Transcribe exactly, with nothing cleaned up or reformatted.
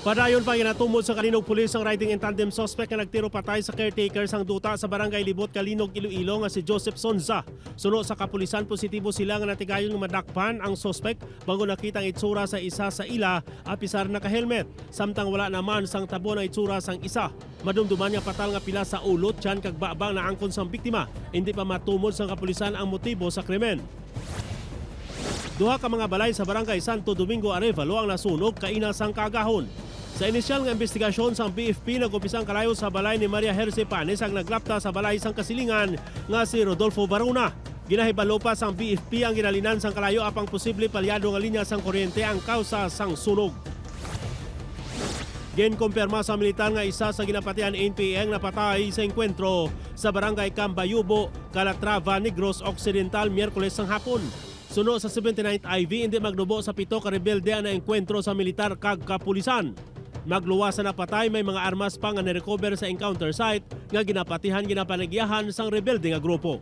Padayon pa, ginatumod sa Kalinog Police ang riding in tandem suspect nga nagtiro patay sa caretaker sang duta sa Barangay Libot, Kalinog, Iloilo nga si Joseph Sonza. Suno sa kapulisan, positibo sila nga natigayon nga madakpan ang suspect bangod nakita ang itsura sa isa sa ila, apisar naka-helmet, samtang wala naman sang tabo ang itsura sang isa. Madumduman nga patal nga pila sa ulo, tiyan kag baba ang naangkon sang biktima. Hindi pa matumod sang kapulisan ang motibo sa krimen. Duha ka mga balay sa Barangay Santo Domingo, Arevalo ang nasunog kaina sang kaagahon. Sa inisyal nga imbestigasyon sang B F P, nag-umpisa ang kalayo sa balay ni Maria Herse Panes ang naglapta sa balay sang kasilingan nga si Rodolfo Varona. Ginahibalo pa sang B F P ang ginalinan sang kalayo apang posible palyado nga linya sang kuryente ang kausa sang sunog. Ginkumpirma sa militar nga isa sa ginapatihan N P A ang napatay sa engkwentro sa Barangay Cambayubo, Calatrava, Negros Occidental, Miyerkules sang hapon. Suno sa seventy-ninth I V, hindi magnubo sa pito ka rebelde ang naengkwentro sa militar kag kapulisan. Magluwas sa napatay, may mga armas pa nga nirecover sa encounter site nga ginapatihan ginapanagiahan sang rebelde nga grupo.